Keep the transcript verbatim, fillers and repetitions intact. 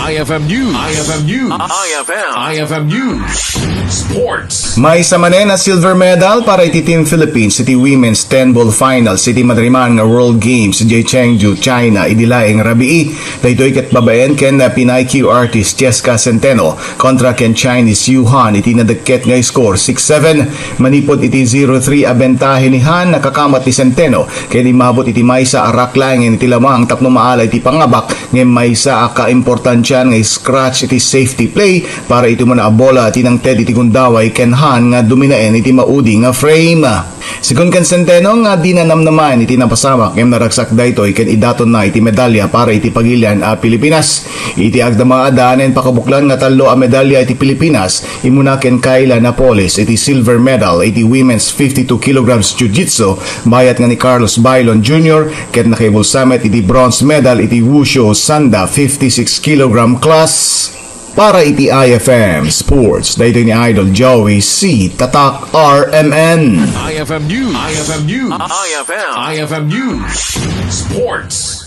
I F M News. I F M News. I F M. I F M News. Sports. Maysa manen a silver medal para iti Team Philippines iti Women's ten Ball Finals iti madriman nga World Games idiay Chengdu, China, idi laeng rabii. Daytoy ket babaen ken Pinay Q R T Jessica Centeno kontra ken Chinese Yu Han iti nadekket nga score six seven. Manipud iti zero three a bentahe ni Han, nakakamat ni Centeno ken immabot iti maysa a rack laengen iti lamang tapno maala iti pangabak ngem maysa a kaimportantian nga scratch iti safety play para iti umuna a bola ti nangted iti gundaway ken Han nga duminaen iti maudi nga frame. Sigun ken Centeno nga dina namnamaen iti napasamak ngem naragsak daytoy ken idatonna iti medalya para iti pagilian a Pilipinas. Iti agdama a daanen pakabuklan nga tallo a medalya iti Pilipinas, immuna ken Kayla Napoles iti silver medal iti women's fifty-two kilograms jiu-jitsu, bayat nga ni Carlos Bailon Junior ket nakaibulsa met iti bronze medal iti wushu sanda fifty-six kilogram class. Para iti I F M Sports, daytoy ni Idol Joey C. Tatak R M N. I F M News. I F M News. I F M. I F M News. Sports.